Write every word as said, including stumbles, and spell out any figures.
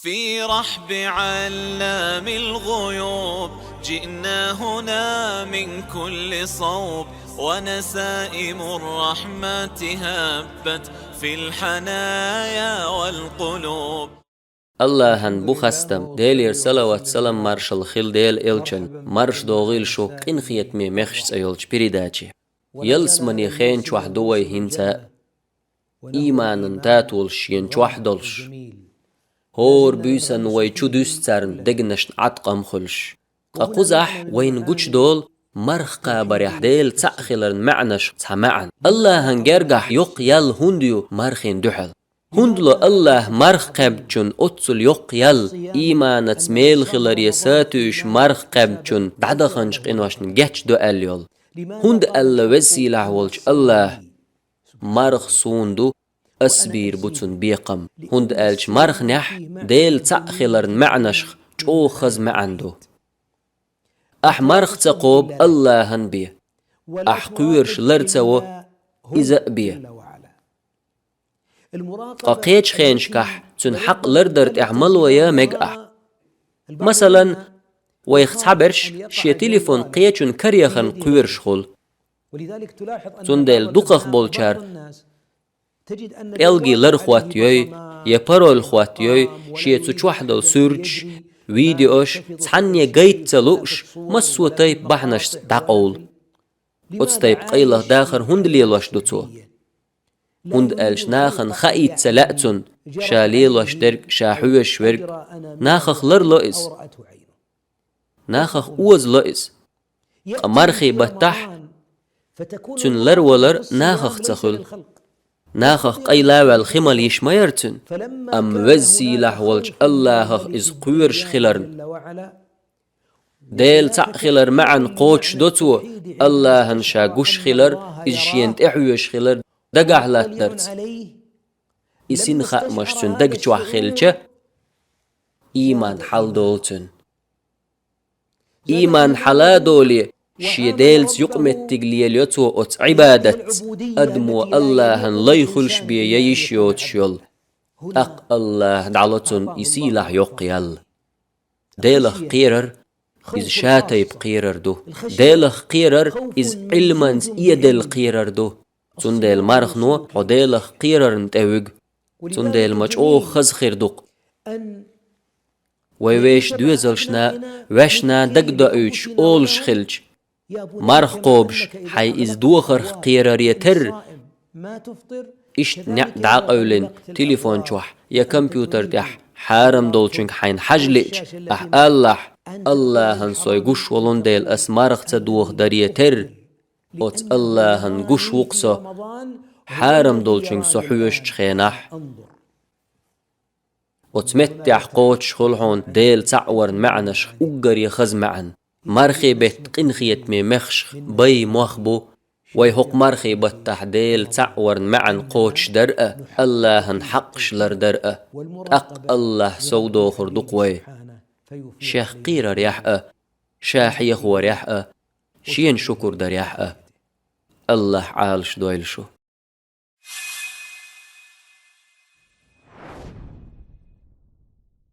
في رحب علام الغيوب، جئنا هنا من كل صوب، ونسائم الرحمة هبت في الحنايا والقلوب. Аллахьан бу хастам, Делера салават-салам, маршалла хила Делан элчан, марша догӀийла шу, «Къинхетаме мехаш» цӀе йолчу передаче. Ялсамане хенан чохь ду вай хӀинца а, ийманан татолаш шена чохь долуш, хӀора буьйсанна вай чу дуьсу царна дегнашна Ӏаткъам хуьлуш. Ткъа кхузахь вайна гучудолу марха кхабарехь Дела цхьаъ хиларан маьӀнаш цхьа маьӀна. Аллахьан гергахь йоккха ял хӀунда ю мархийн дуьхьал? ХӀунда ло Аллахьа марха кхаьбначунна оццул йоккха ял, ийманаца мела хиларе сатуьйсуш марха кхаьбначунна дӀадаханчу къиношна гечдо аьлла йолу? ХӀунда аьлла Веза-Сийлахь волчу Аллахьа: «Марха суна ду, ас бийр бу цунна бекхам», хӀунда аьлча марханехь Дела цхьаъ хиларан маьӀнашха чӀогӀа хаза маьӀна ду. Ахь марха ца кхобу, Аллахьан бе. Ахь кхоьруш лар ца во, иза а бе. Ткъа кхечу хенашкахь цуьнан хьакъ лардар тӀехь ма ло ян мега ахь. Масалан, вайх цхьаберш шен телефон кхечун карехарна кхоьруш хуьлу. Цундела дукхах болчара пӀелгийн лар хӀоттайой, я пароль хӀоттайой, шен цу чохь долу суьрташ, видеош цхьанне гайта ца лууш, массо а тайпа бахьанашца дӀакъовлу. Оцу тайпа къайлаха дахар хӀунда лелош ду цо? ХӀунда аьлча нахана хаийта ца лаьа цунна, ша лелош дерг, ша хьоьжуш верг. Нахах ларло иза. Нахах озало иза. Ткъа мархийн баттахь цуьнан ларвалар нахах ца хуьлу. Нахах къайла а ваьлла хи мала йиш ма яра цуьнан. Амма Веза-Сийлахь волчу Аллахьах иза кхоьруш хиларна, Дела цхьаъ хилар маьӀна кхочушдо цо, Аллахьан ша гуш хилар, иза шена тӀехьоьжуш хилар дагахь латтарца. И синхаамаш цуьнан даг чохь хилча, ийман хьаладолу цуьнан. Ийман хьала а долий, шен Делаца юкъаметтиг лелайо цо оцу Ӏибадатца, адамо Аллахьан лай хуьлуш бен ян йиш йоцуш йолу. ТӀаккха Аллахьа дӀало цунна и сийлахь йоккха ял. Делах кхерар, иза ша тайпа кхерар ду. Делах кхерар, иза Ӏилманца эделла кхерар ду. Цундела мархано хьо Делах кхерарна тӀе вуьгу. Цундела ма чӀогӀа хаза хир ду-кх, вай вешан доьзалшна, ваьшна дагадоуьйтуш олуш хилча: «Марха кхобуш, хьайн иза дохарх кхераре терра». Иштта неӀ дӀа а къевлина, телефон чохь я компьютер тӀехь хьарам долчуьнга хьайна хьажа лиъча, ахь алалахь: «Аллахьан сой гуш волун дела, ас марха ца дохадаре терра». Оцу Аллахьан гуш ву-кх со, хьарам долчуьнга со хьоьжучу хенахь. Оцу меттехь кхочуш хуьлу хьуна Дела цхьаъ варан маьӀнашха уггаре хаза маьӀна. Мархийн беттан къинхетаме мехашха бай мох бу. Вай хӀокху мархийн баттахь Дела цхьаъ варан маьӀна кхочушдар а, Аллахьан хьакъаш лардар а. ТӀаккха Аллахь совдохур ду-кх вай. Шех кхерарехь а, ша хьехорехь а, шена шукур дарехь а. Аллахь Ӏалашдойла шу.